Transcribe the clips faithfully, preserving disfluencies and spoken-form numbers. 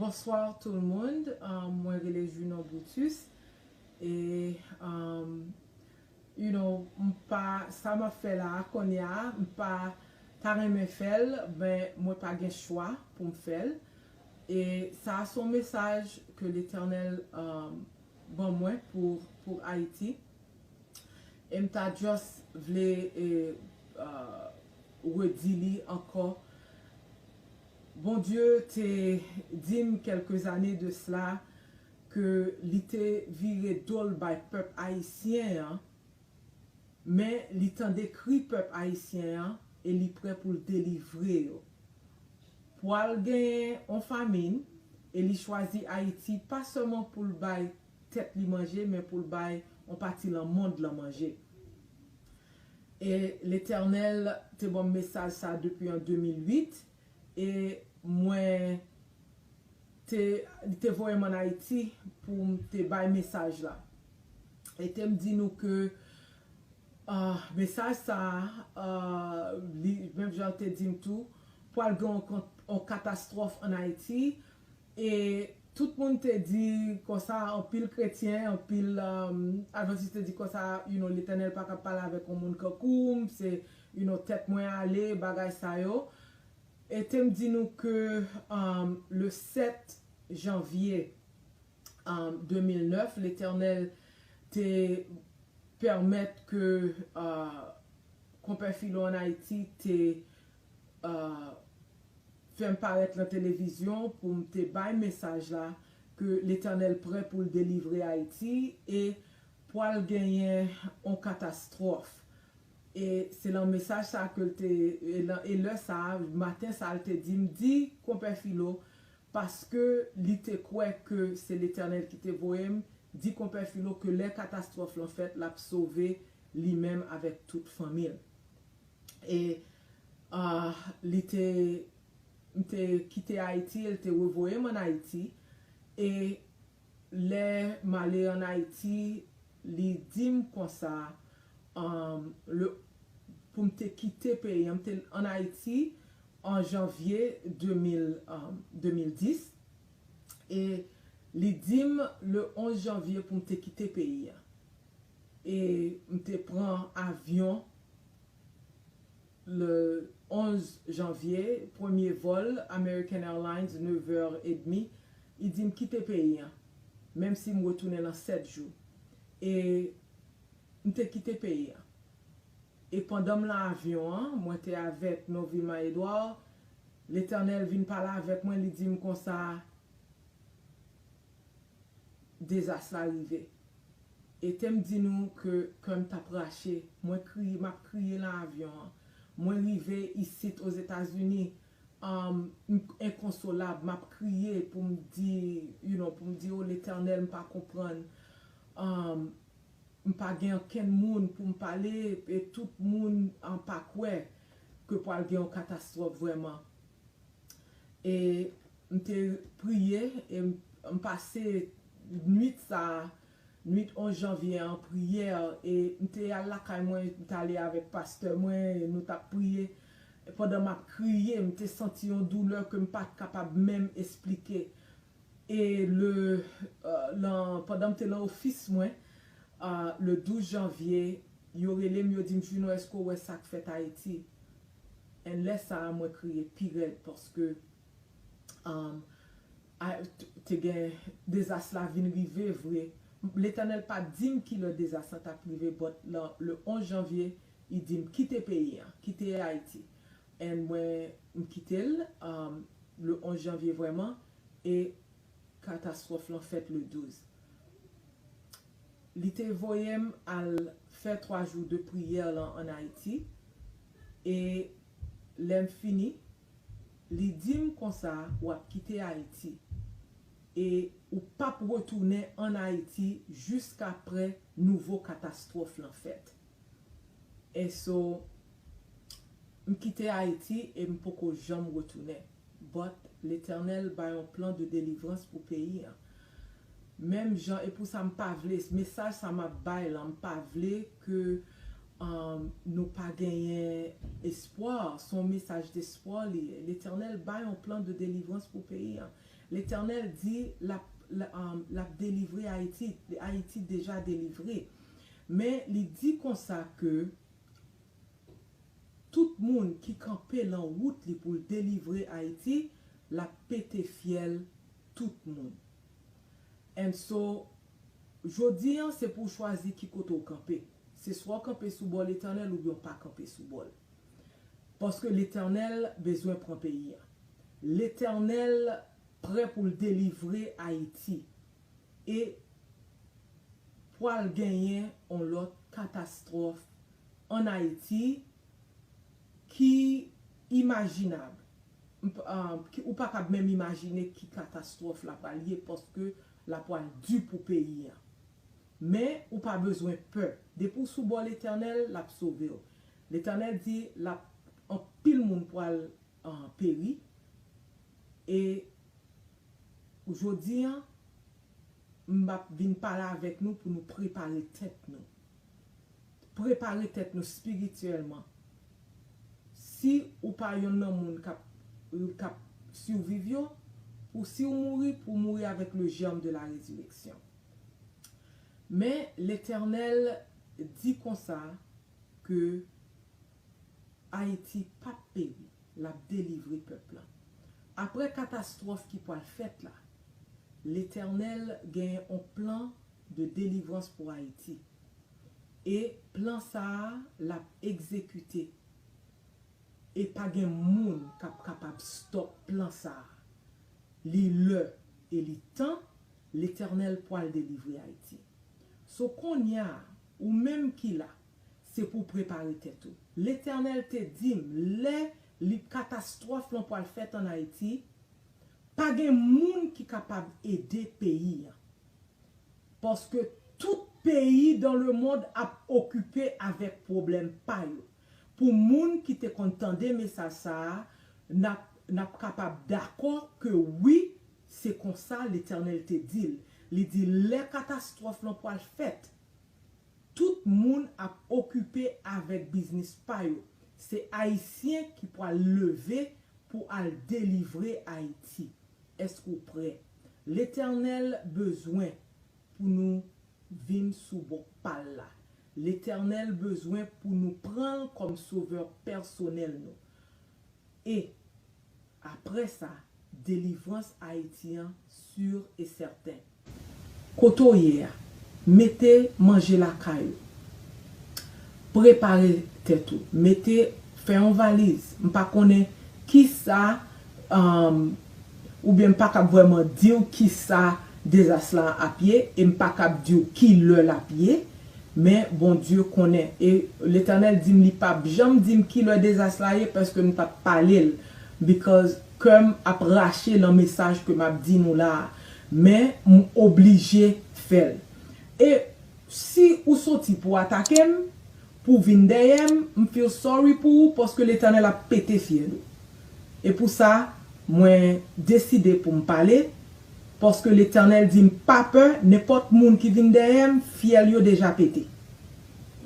Bonsoir tout le monde. Um, mwen rele Junon Brutus. E, um, you know, m pa, sa m ap fè la, kounye a, m pa ta renmen fè l, men mwen pa gen chwa pou m fè l. E sa a se yon mesaj ke Letènèl, um, ban mwen pou, pou Ayiti. E m ta just vle, e, uh, redi li ankò. Bondye te di m kèlke zane de sela ke li te vire do l bay pèp ayisyen an, men li tande kri pèp ayisyen an e li prè pou l delivre yo. Pwal genyen yon famin e li chwazi Ayiti pa sèlman pou l bay tèt li manje, men pou l bay yon pati nan mond lan manje. E Letènèl te ban m mesaj sa depi an de mil uit, e mwen te, li te voye m ann Ayiti pou m te bay mesaj la. E te m di nou ke, ah, mesaj sa a, ah, li, menm jan l te di m tou, pwal gen yon, yon katastwòf ann Ayiti. E tout moun te di konsa, anpil kretyen, anpil, um, advantis te di konsa, you know, Letènèl pa ka pale avèk yon moun kankou m, se, you know, tèt mwen ale, bagay sa yo. E te m di nou ke, um, le sèt janvye, um, de mil nèf, Letènèl te pèmèt ke, uh, Konpè Filo ann Ayiti te, uh, fè m parèt nan televizyon pou m te bay mesaj la ke Letènèl prè pou l delivre Ayiti e pwal genyen yon katastwòf. E se lan mesaj sa ke l te, e lan, e lè sa a, maten sa a, l te di m, di Konpè Filo, paske li te kwè ke se Letènèl ki te voye m, di Konpè Filo ke lè katastwòf lan fèt, l ap sove li menm avèk tout fanmi l. E, ah, li te, m te kite Ayiti, e l te revoye m ann Ayiti. E lè m ale ann Ayiti, li di m konsa, um, le, pou m te kite peyi an, m te ann Ayiti an janvye de mil, um, de mil dis. E li di m le onz janvye pou m te kite peyi an. E m te pran avyon le onz janvye, premye vòl American Airlines, nèf è edmi, li di m kite peyi an, menm si m retounen nan sèt jou. E m te kite peyi an. E pandan m lan avyon an, mwen te avèk Novilma Edouard, Letènèl vin pale avèk mwen, li di m konsa, dezas la rive. E te m di nou ke kè m t ap rache, mwen kriye, m ap kriye lan avyon an. Mwen rive isit Ozetazini, um, m enkonsolab, m ap kriye pou m di, you know, pou m di, o Letènèl, m pa konprann. Um, m pa gen okenn moun pou m pale, e tout moun, um, pa kwè ke pwal gen yon katastwòf vrèman. E m te priye, e m, m pase nwit sa, nwit onz janvye an priyè, e m te al lakay mwen, m t ale avèk pastè mwen, e nou t ap priye. E pandan m ap kriye, m te santi yon doulè ke m pa t kapab menm esplike. E le, euh, lan, pandan m te lan ofis mwen, euh, le douz janvye, yo rele m, yo di m, Junon, èske w wè sa k fèt Ayiti? And lè sa a, mwen kriye pi rèd paske, um, a, t-, te gen dezas la vin rive vre. Letènèl pa di m ki lè dezas la t ap rive, but lan, le onz janvye, li di m kite peyi an, kite Ayiti. And mwen, m kite l, um, le onz janvye vrèman, e katastwòf lan fèt le douz. Li te voye m al fè twa jou de priyè lan ann Ayiti, e lè m fini, li di m konsa, w ap kite Ayiti, e ou p ap retounen ann Ayiti jiskapre nouvo katastwòf lan fèt. And so, m kite Ayiti e m poko janm retounen. But Letènèl bay yon plan de delivrans pou peyi an. Menm jan, e pou sa m pa vle, mesaj sa m ap bay la, m pa vle ke, um, nou pa genyen espwa. Se yon mesaj despwa li ye. Letènèl bay yon plan de delivrans pou peyi an. Letènèl di l ap, l, um, l ap delivre Ayiti. Ayiti deja delivre. Men li di konsa ke tout moun ki kanpe lan wout li pou l delivre Ayiti, l ap pete fyèl tout moun. And so, jodi an, se pou w chwazi ki kote w kanpe. Se swa w kanpe sou bò Letènèl oubyen w pa kanpe sou bò l. Paske Letènèl bezwen pran peyi an. Letènèl prè pou l delivre Ayiti. E pwal genyen yon lòt katastwòf ann Ayiti ki imajinab. M p-, ah, ki, ou pa kab menm imajine ki katastwòf la pral ye, paske la pwal di pou peyi an. Men ou pa bezwen pè. Depi w sou bò Letènèl, l ap sove w. Letènèl di l ap, anpil moun pwal, ah, peri. E jodi an, m ap vin pale avèk nou pou nou prepare tèt nou. Prepare tèt nou espirityèlman. Si ou pa yonn nan moun k ap, k ap siviv yo, pou si w mouri, pou w mouri avèk le germe de la résurrection. Men Letènèl di konsa ke Ayiti p ap peri, l ap delivre pèp lan. Apre katastwòf ki pwal fèt la, Letènèl gen yon plan de delivrans pou Ayiti. E plan sa a, l ap egzekite. E pa gen moun k ap kapab stòp plan sa a. Li lè e li tan, Letènèl pwal delivre Ayiti. So kounye a, ou menm ki la, se pou w prepare tèt ou. Letènèl te di m, lè li katastwòf lan pwal fèt ann Ayiti, pa gen moun ki kapab ede peyi an. Paske tout peyi dans le monde ap okipe avèk pwoblèm pa yo. Pou moun ki te konn tande mesaj sa a, n ap, n ap kapab dakò ke wi, se konsa Letènèl te di l. Li di, lè katastwòf lan pwal fèt, tout moun ap okipe avèk biznis pa yo. Se Ayisyen ki pwal leve pou al delivre Ayiti. Èske w prè? Letènèl bezwen pou nou vin sou bò pa l la. Letènèl bezwen pou nou pran l kòm sovè pèsonèl nou. E apre sa, delivrans Ayiti an sur e sèten. Kote w ye a, mete manje lakay ou. Prepare tèt ou. Mete, fè yon valiz. M pa konnen kisa, um, oubyen m pa kab vrèman di w kisa dezas la ap ye, e m pa kab di w ki lè l ap ye, men Bondye konnen. E Letènèl di m li p ap janm di m ki lè dezas la ye, paske m t ap pale l, because kè m ap rache lan mesaj ke m ap di nou la a. Men m oblije fè l. E si ou soti pou atake m, pou vin dèyè m, m feel sorry pou ou, paske Letènèl ap pete fyèl ou. E pou sa, mwen deside pou m pale, paske Letènèl di m pa pè, nenpòt moun ki vin dèyè m, fyèl yo deja pete.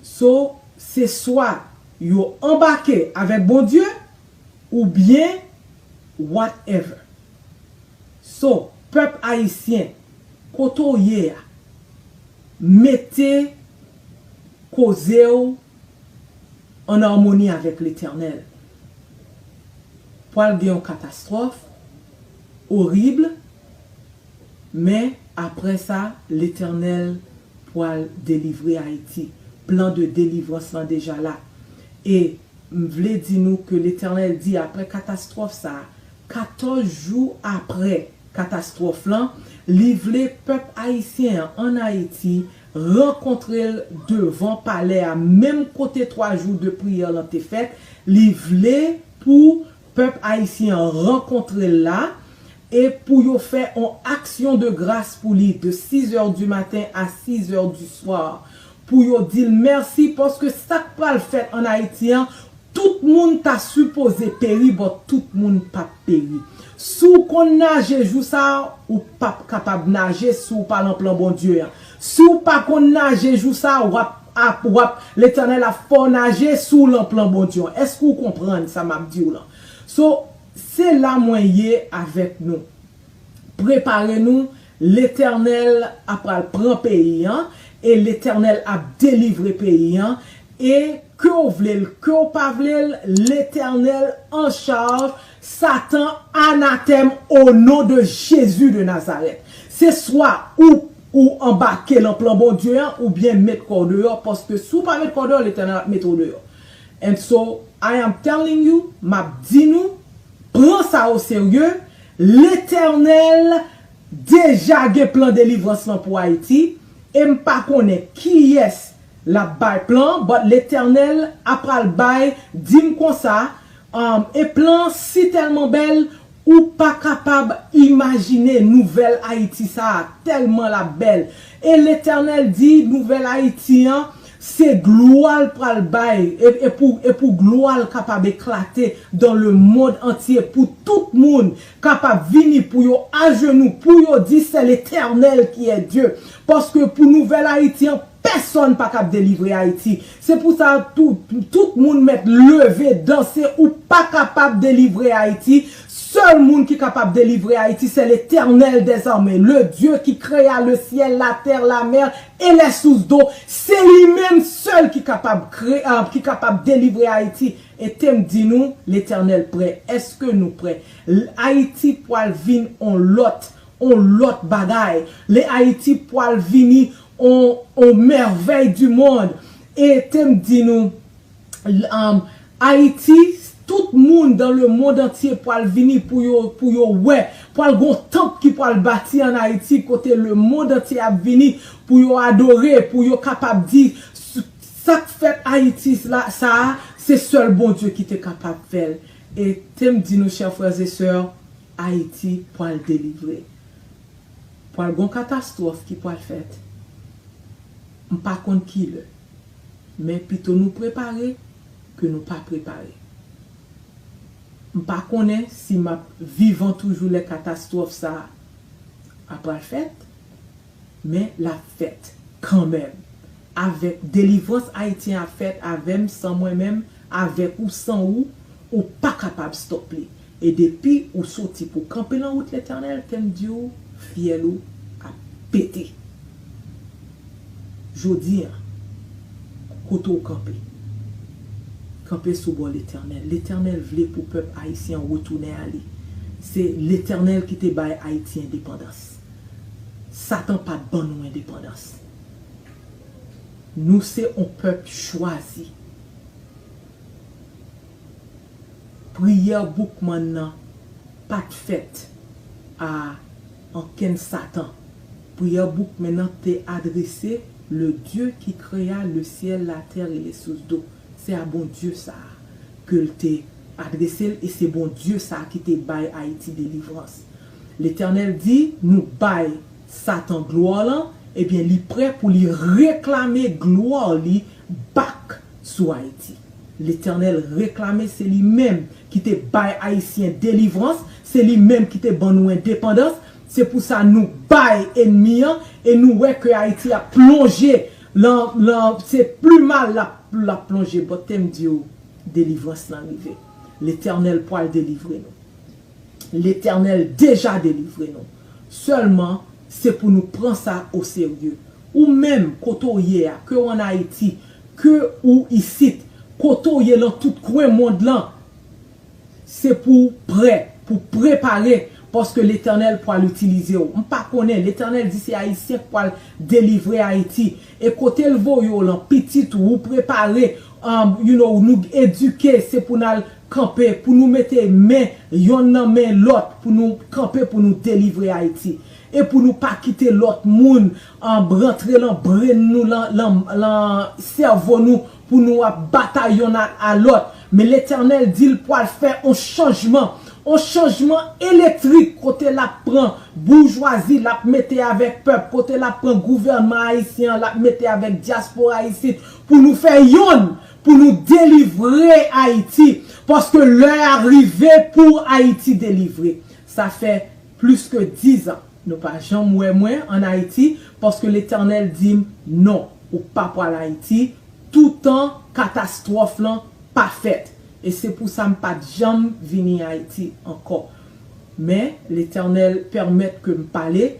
So, se swa yo anbake avèk Bondye, oubyen whatever. So, pèp ayisyen, kote w ye a, mete koze w an amoni avèk Letènèl. Pwal gen yon katastwòf orib, men apre sa, Letènèl pwal delivre Ayiti. Plan de delivrans lan deja la. E m vle di nou ke Letènèl di apre katastwòf sa a, katòz jou apre katastwòf lan, li vle pèp ayisyen an ann Ayiti rankontre l devan palè a, menm kote twa jou de priyè lan te fèt. Li vle pou pèp ayisyen an rankontre l la, e pou yo fè on aksyon de gras pou li de six heures du matin à six heures du soir, pou yo di l mèsi, paske sa k pral fèt ann Ayiti an, tout moun ta sipoze peri, but tout moun p ap peri. Si w konn naje jou sa a, ou p ap kapab naje si w pa lan plan Bondye an. Si w pa konn naje jou sa a, w ap, ap, w ap, Letènèl ap fè w naje si w lan plan Bondye an. Èske w konprann sa m ap di w lan? So, se la mwen ye avèk nou. Prepare nou, Letènèl ap pral pran peyi an, e Letènèl ap delivre peyi an, e ke w vle l, ke w pa vle l, Letènèl an chaj, Satan anatèm, au nom de Jésus de Nazareth. Se swa ou, ou anbake nan plan Bondye an, oubyen met kò w deyò, paske si w pa met kò w deyò, Letènèl ap mete w deyò. And so, I am telling you, m ap di nou, pran sa o serye, Letènèl deja gen plan delivrans lan pou Ayiti, e m pa konnen kiyès l ap bay plan, but Letènèl ap pral bay, di m konsa, um, e plan si tèlman bèl, ou pa kapab imajine nouvèl Ayiti sa a, tèlman l ap bèl. E Letènèl di, nouvèl Ayiti an, se glwa l pral bay, e, e pou, e pou glwa l kapab eklate dans le monde entier, pou tout moun kapab vini, pou yo ajenou, pou yo di, c'est l'Éternel qui est Dieu. Paske pou nouvèl Ayiti an, pèsonn pa kab delivre Ayiti. Se pou sa, tout, tout moun mèt leve, danse, ou pa kapab delivre Ayiti. Sèl moun ki kapab delivre Ayiti, c'est l'Éternel des armées, le Dieu qui créa le ciel, la terre, la mer et les sources d'eau. Se li menm sèl ki kapab kre-, ah, ki kapab delivre Ayiti. E te m di nou, Letènèl prè. Èske nou prè? L-, Ayiti pral vin on lòt, on lòt bagay. Le Ayiti pral vini on, on merveille du monde. E te m di nou, l-, um, Ayiti, tout moun dans le monde entier pral vini pou yo, pou yo wè. Pral gon tanp ki pral bati an Ayiti kote le monde entier ap vini pou yo adore, pou yo kapab di, s-, sa k fèt Ayiti la, sa a, se sèl Bondye ki te kapab fè l. E te m di nou, chè frè e sè, Ayiti pral delivre. Pral gon katastwòf ki pral fèt. M pa konn ki lè. Men pito nou prepare ke nou pa prepare. M pa konnen si m ap vivan toujou lè katastwòf sa a pral fèt, men l ap fèt kanmenm. Avèk delivrans Ayiti an ap fèt avè m, san mwen menm, avèk ou, san ou, ou pa kapab stòp li. E depi ou soti pou kanpe nan wout Letènèl, te m di w, fyèl ou ap pete. Jodi a, kote w kanpe? Kanpe sou bò Letènèl. Letènèl vle pou pèp ayisyen an retounen a li. Se Letènèl ki te bay Ayiti endepandans. Satan pa t ban nou endepandans. Nou se on pèp chwazi. Priyè Boukman nan pa t fèt a ankenn Satan. Priyè Boukman nan te adrese le Dieu qui créa le ciel, la terre et les sources d'eau. Se a Bondye sa a ke l te adrese l, e se Bondye sa a ki te bay Ayiti delivrans. Letènèl di, nou bay Satan glwa lan, ebyen, li prè pou li reklame glwa li back sou Ayiti. Letènèl reklame, se li menm ki te bay Ayisyen delivrans, se li menm ki te ban nou endepandans. Se pou sa nou bay ènmi an, e nou wè ke Ayiti ap plonje lan, lan, se pli mal l ap, l ap plonje. But te m di w, delivrans lan rive. Letènèl pral delivre nou. Letènèl deja delivre nou. Sèlman, se pou nou pran sa o serye. Ou menm, kote w ye a, ke w ann Ayiti, ke ou isit, kote w ye lan tout kwen mond lan, se pou w prè, pou w prepare, paske Letènèl pral itilize w. M pa konnen, Letènèl di se Ayisyen k pral delivre Ayiti. E kote l voye w lan, pitit ou, ou prepare, um, you know, nou edike, se pou n al kanpe, pou nou mete men yonn nan men lòt, pou nou kanpe, pou nou delivre Ayiti. E pou nou pa kite lòt moun, um, rantre lan brenn nou, lan, lan, lan sèvo nou, pou nou ap batay yonn a, a lòt. Men Letènèl di l pral fè on chanjman, on chanjman elektrik kote l ap pran boujwazi, l ap mete avèk pèp, kote l ap pran gouvènman ayisyen an, l ap mete avèk dyaspora isit, pou nou fè yonn, pou nou delivre Ayiti, paske lè a rive pou Ayiti delivre. Sa fè plis ke diz an, nou pa janm wè mwen ann Ayiti, paske Letènèl di m, non, ou pa pral Ayiti, toutan katastwòf lan pa fèt. E se pou sa m pa t janm vini Ayiti ankò. Men Letènèl pèmèt ke m pale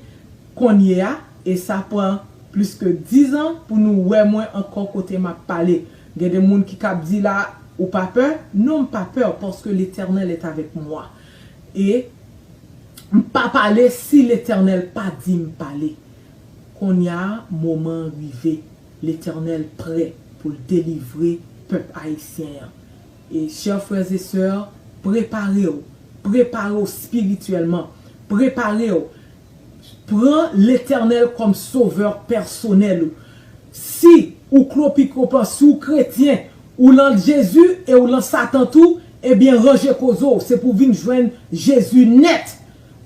kounye a, e sa pran plis ke diz an pou nou wè mwen ankò kote m ap pale. Gen de moun ki kab di la, ou pa pè? Non, m pa pè, paske Letènèl est avec moi. E m pa pale si Letènèl pa di m pale. Kounye a, moman an rive. Letènèl prè pou l delivre pèp ayisyen an. E, chè frè e sè, prepare w. Prepare w espirityèlman. Prepare w. Pran Letènèl kòm sovè pèsonèl ou. Si ou klopikopan, si ou kretyen, ou lan Jezi e ou lan Satan tou, ebyen, ranje koze w. Se pou w vin jwenn Jezi nèt.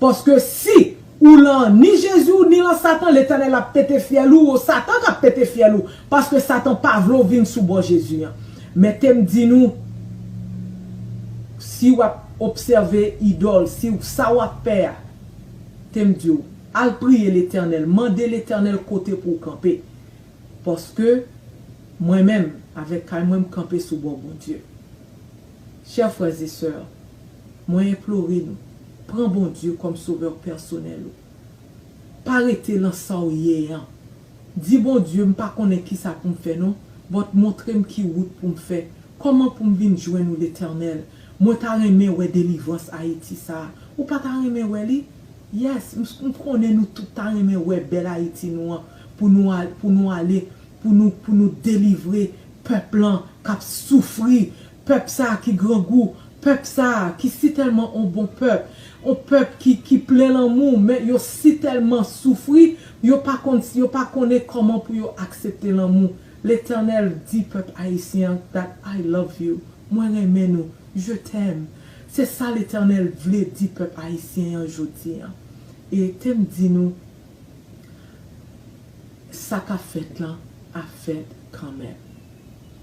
Paske si ou lan ni Jezi ou ni lan Satan, Letènèl ap pete fyèl ou, Satan k ap pete fyèl ou. Paske Satan pa vle w vin sou bò Jezi an. Men te m di nou, si w ap obsève idòl, si w, sa w ap fè a, te m di w, al priye Letènèl, mande Letènèl kote pou w kanpe. Paske mwen menm, avèk kay mwen, m kanpe sou bò Bondye. Chè frè e sè, mwen enplore nou, pran Bondye kòm sovè pèsonèl ou. Pa rete lan sa w ye an. Di Bondye, m pa konnen kisa pou m fè non, but montre m ki wout pou m fè. Kòman pou m vin jwenn ou, Letènèl? Mwen ta renmen wè delivrans Ayiti sa a. Ou pa ta renmen wè li? Yes, m, m konnen nou tout ta renmen wè bèl Ayiti nou an, pou nou al, pou nou ale, pou nou, pou nou delivre pèp lan k ap soufri, pèp sa a ki grangou, pèp sa a ki si tèlman on bon pèp, on pèp ki, ki plen lanmou, men yo si tèlman soufri, yo pa konn, yo pa konnen kòman pou yo aksepte lanmou. Letènèl di pèp ayisyen an that I love you. Mwen renmen nou. Je t'aime. Se sa Letènèl vle di pèp ayisyen an jodi an. E te m di nou, sa k ap fèt lan ap fèt kanmenm.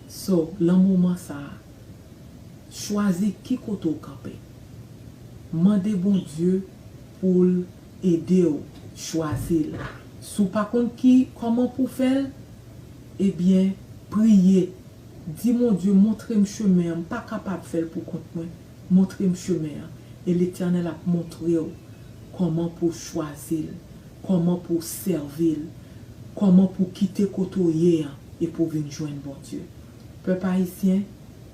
So, lan moman sa a, chwazi ki kote w kanpe. Mande Bondye pou l ede w chwazi l. Si w pa konn ki, kòman pou w fè l, ebyen, priye. Di Bondye, montre m chemen an, m pa kapab fè l pou kont mwen. Montre m chemen an. E Letènèl ap montre w kòman pou w chwazi l, kòman pou w sèvi l, kòman pou w kite kote w ye an e pou w vin jwenn Bondye. Pèp ayisyen,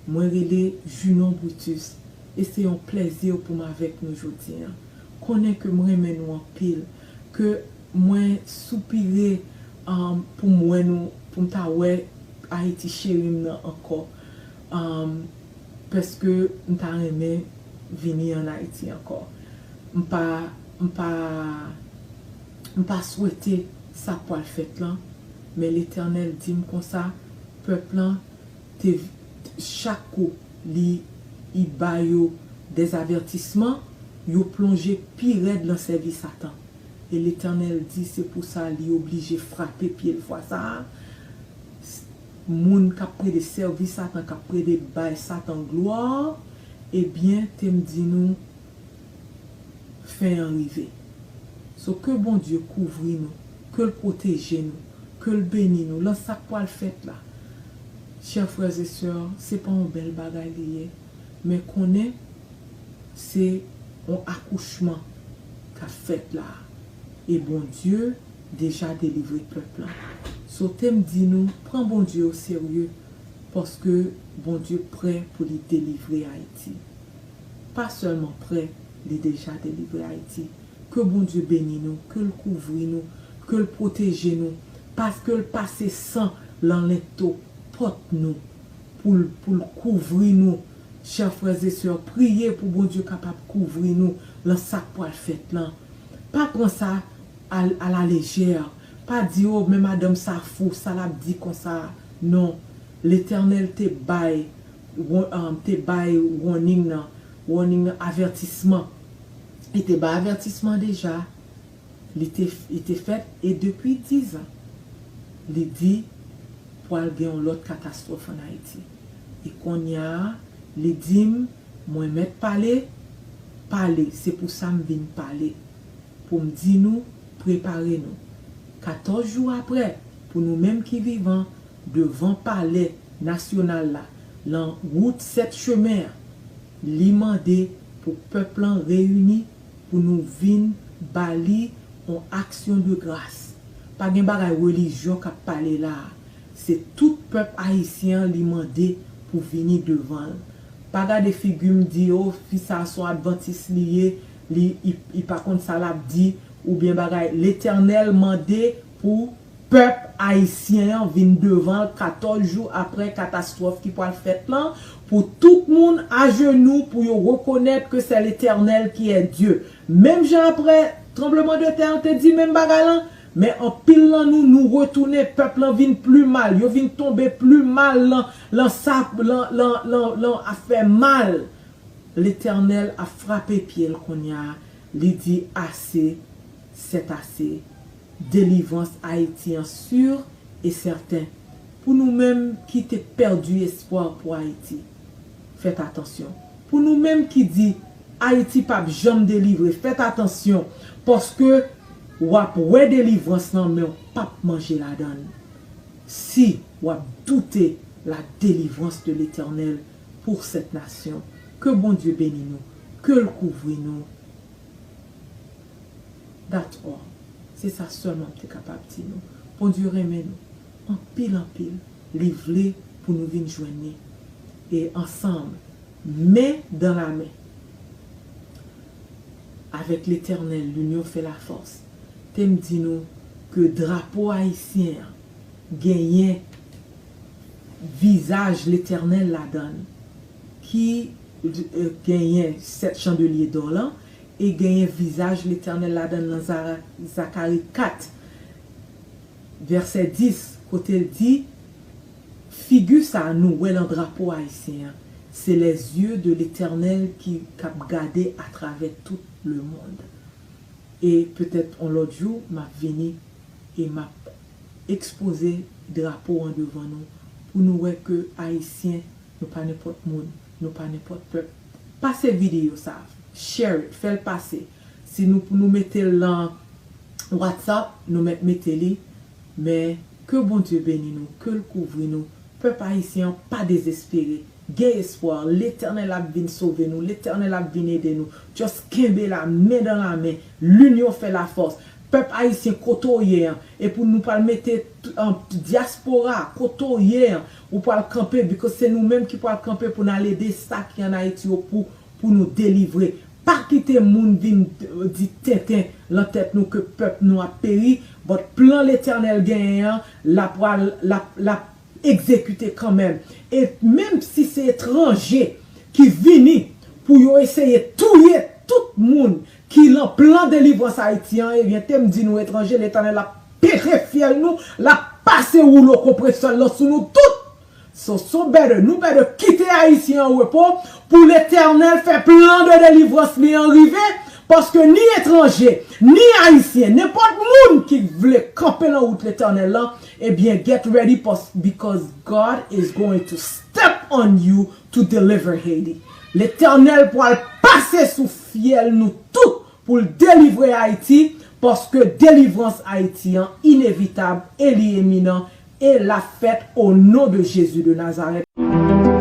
mwen rele Junon Brutus, e se yon plèzi pou m avèk nou jodi an. Konnen ke m renmen nou anpil, ke mwen soupire, um, pou m wè nou, pou m ta wè Ayiti cheri m nan ankò. Um, paske m ta renmen vini ann Ayiti ankò. M pa, m pa, m pa swete sa k pral fèt lan, men Letènèl di m konsa, pèp lan, te, chak kou li, li ba yo dèzavètisman, yo plonje pi rèd lan sèvi Satan. E Letènèl di se pou sa li oblije frape pye l fwa sa a. S-, moun k ap plede sèvi Satan, k ap plede bay Satan glwa, ebyen, te m di nou, fen an rive. So, ke Bondye kouvri nou, ke l pwoteje nou, ke l beni nou lan sa k pral fèt la. Chè frè e sè, se pa yon bèl bagay li ye, men konnen se yon akouchman k ap fèt la. E Bondye deja delivre pèp lan. So, te m di nou, pran Bondye o serye, paske Bondye prè pou li delivre Ayiti. Pa sèlman prè, li deja delivre Ayiti. Ke Bondye beni nou, ke l kouvri nou, ke l pwoteje nou, paske l pase san lan lento pòt nou pou l, pou l kouvri nou. Chè frè e sè, priye pou Bondye kapab kouvri nou lan sa k pral fèt lan. Pa pran sa a, a la lejè. Pa di, o, men madanm sa fou, sa l ap di konsa. Non, Letènèl te bay, wa-, um, te bay warning nan, warning nan, avètisman. Li te bay avètisman deja. Li te, li te fèt, e depi diz an, li di pral gen yon lòt katastwòf ann Ayiti. E kounye a, li di m, mwen mèt pale, pale, se pou sa m vin pale. Pou m di nou, prepare nou. Katòz jou aprè, pou nou menm ki vivan, devan palè nasyonal la, lan wout sèt chemen an, li mande pou pèp lan reyini pou nou vin ba li yon aksyon de gras. Pa gen bagay relijyon k ap pale la a. Se tout pèp ayisyen an li mande pou vini devan l. Pa gade figi m, di, o, fi sa a se yon advantis li ye, li, li, li pa konn sa l ap di, oubyen bagay. Letènèl mande pou pèp ayisyen an vin devan l katòz jou apre katastwòf ki pral fèt lan, pou tout moun ajenou, pou yo rekonèt ke c'est l'Éternel qui est Dieu. Menm jan apre tranbleman de tè an te di menm bagay lan, men anpil lan nou, nou retounen, pèp lan vin pli mal, yo vin tonbe pli mal lan, lan sa, lan, lan, lan, lan afè mal. Letènèl ap frape pye l kounye a, li di, ase, c'est assez. Delivrans Ayiti an si e sèten. Pou nou menm ki te pèdi espwa pou Ayiti, fèt atansyon. Pou nou menm ki di Ayiti p ap janm delivre, fèt atansyon, paske w ap wè delivrans lan, men w p ap manje ladan l. Si w ap doute la délivrance de l'Éternel pour cette nation, ke Bondye beni nou, ke l kouvri nou. That's all. Se sa sèlman m te kapab di nou. Bondye renmen nou anpil, anpil. Li vle pou nou vin jwenn li. E ansanm, men dan la men, avec l'Éternel, l'union fait la force. Te m di nou ke drapo ayisyen an genyen vizaj Letènèl ladan l, ki, eh, genyen sèt chandelye dò lan, e genyen vizaj Letènèl ladan l nan Zara-, Zakari kat, vèsè dis, kote l di, figi sa a nou wè lan drapo ayisyen an, se les yeux de l'Éternel ki, k ap gade atravè tout le monde. E petèt on lòt jou, m ap vini e m ap ekspoze drapo an devan nou pou nou wè ke Ayisyen, nou pa nenpòt moun, nou pa nenpòt pèp. Pase videyo sa, share it, fè l pase. Si nou, pou nou mete l lan WhatsApp, nou mèt mete li. Men ke Bondye beni nou, ke l kouvri nou. Pèp ayisyen an pa dezespere. Gen espwa, Letènèl ap vin sove nou, Letènèl ap vin ede nou. Just kenbe la, men dan la men. L'union fait la force. Pèp ayisyen, kote w ye an, epi nou pral mete, um, dyaspora, kote w ye an, ou pral kanpe, because se nou menm ki pral kanpe pou n al ede sa ki ann Ayiti yo pou, pou nou delivre. Pa kite moun vin di tenten lan tèt nou ke pèp nou ap peri, but plan Letènèl genyen an, l ap pral, l ap, l ap egzekite kanmenm. E menm si se etranje ki vini pou yo eseye touye tout moun ki lan plan delivrans Ayiti an, ebyen, te m di nou, etranje, Letènèl ap pete fyèl nou, l ap pase woulo konpresè l lan sou nou tout. So, so better, nou better kite Ayisyen an repo pou Letènèl fè plan de delivrans li an rive, paske ni etranje, ni Ayisyen, nenpòt moun ki vle kanpe lan wout Letènèl lan, ebyen, get ready, pas-, because God is going to step on you to deliver Haiti. Letènèl pral pase sou fyèl nou tout pou l delivre Ayiti, paske delivrans Ayiti an inevitab e li eminan, e l ap fèt o non de Jezi de Nazarèt.